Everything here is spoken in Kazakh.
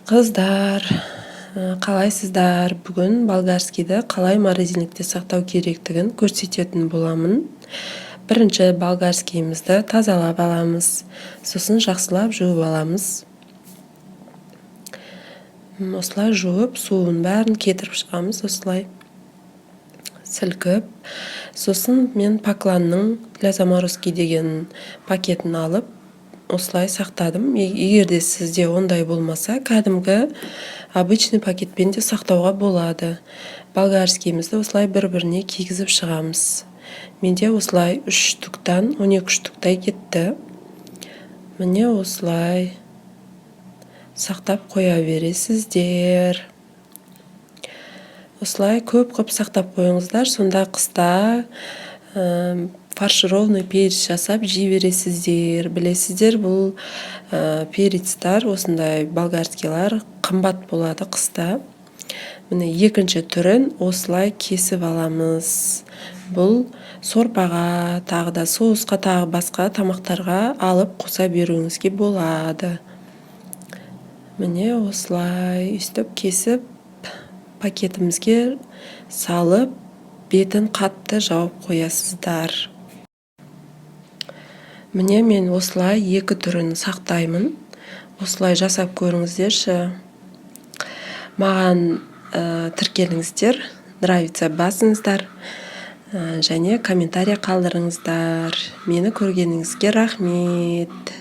Қыздар, қалайсыздар? Бүгін болгарскийді қалай морозильникте сақтау керектігін көрсететін боламын. Бірінші болгарскийімізді тазалап аламыз, сосын жақсылап жуып аламыз. Осылай жуып, суын бәрін кетіріп шығамыз, осылай сілкіп. Сосын мен Пакланның «Для заморозки» деген пакетін алып, осылай сақтадым. Егер де сізде ондай болмаса, кәдімгі обычный пакетпен де сақтауға болады. Болгарскийімізді осылай бір біріне кигізіп шығамыз. Менде осылай үш штуктан 12 штуктай кетті. Міне, осылай сақтап қоя бересіздер. Осылай көп қылып сақтап қойыңыздар, сонда қыста фаршированный перец жасап жей бересіздер. Білесіздер, бұл перецтар, осындай болгарскийлар қымбат болады қыста. Міне, екінші түрін осылай кесіп аламыз. Бұл сорпаға, тағы да соусқа, тағы басқа тамақтарға алып қоса беруіңізге болады. Міне, осылай өйстіп кесіп, пакетімізге салып, бетін қатты жауып қоясыздар. Міне, мен осылай екі түрін сақтаймын. Осылай жасап көріңіздерші. Маған тіркеліңіздер, «Нравится» басыңыздар және комментарий қалдырыңыздар. Мені көргеніңізге рахмет.